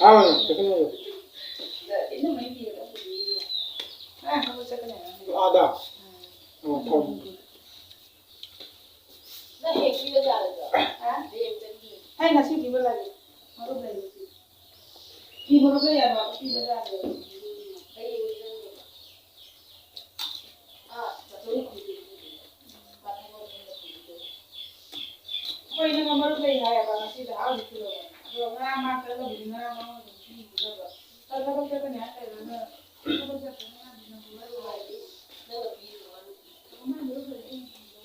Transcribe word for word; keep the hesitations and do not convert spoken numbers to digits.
ꯑꯥ, ꯆꯠꯀꯅꯤ꯫ ꯑꯥꯗ꯫ ꯑꯣ, ꯐꯣꯟ꯫ ꯅꯪ ꯍꯌꯦꯡ ꯄꯤꯕ ꯌꯥꯔꯣꯏꯗ꯭ꯔꯣ? ꯍꯥ? ꯍꯌꯦꯡ ꯆꯠꯅꯤ꯫ ꯑꯩ ꯉꯁꯤ ꯄꯤꯕ ꯂꯥꯛꯑꯦ꯫ ꯃꯔꯨꯞ ꯂꯩꯕꯁꯤ꯫ ꯐꯤ ꯃꯔꯨꯞ ꯂꯩ ꯌꯥꯕ ꯄꯤꯕ ꯌꯥꯔꯣꯏ꯫ ꯍꯌꯦꯡ ꯄꯤꯔꯝꯒꯦꯕ꯫ ꯑꯥ, ꯕꯥꯆꯧꯒꯤ ꯈꯨꯟꯗꯒꯤ꯫ ꯃꯥ ꯊꯕꯛ ꯃꯐꯝꯗ ꯄꯨꯈꯤꯗꯣꯏꯅꯦ꯫ ꯑꯩꯈꯣꯏ ꯏꯅꯝꯃ ꯃꯔꯨꯞ ꯂꯩ ꯍꯥꯏꯌꯦꯕ ꯉꯁꯤꯗ ꯑꯥ ꯍꯧꯖꯤꯛ ꯄꯨꯔꯛꯑꯣ꯫ ꯑꯗꯣ ꯉꯔꯥꯡ ꯃꯥ ꯆꯠꯂꯕꯨꯗꯤ ꯉꯔꯥꯡ ꯃꯉꯣꯟꯗ ꯑꯗꯨꯝ ꯄꯤꯈꯤꯗꯣꯏꯕ꯫ ꯊꯕꯛ ꯆꯠꯀꯅꯤ ꯍꯥꯏꯔ ꯂꯩꯔꯒ ꯊꯕꯛ ꯆꯠꯇ꯭ꯔꯒꯅ ꯃꯔꯨꯞ ꯍꯥꯏꯗꯤ ꯅꯪꯅ ꯄꯤꯔꯤꯕ ꯃꯔꯨꯞ꯫ ꯃꯥ ꯃꯔꯨꯞ ꯂꯩ ꯑꯩꯅ ꯄꯤꯔꯤꯕ꯫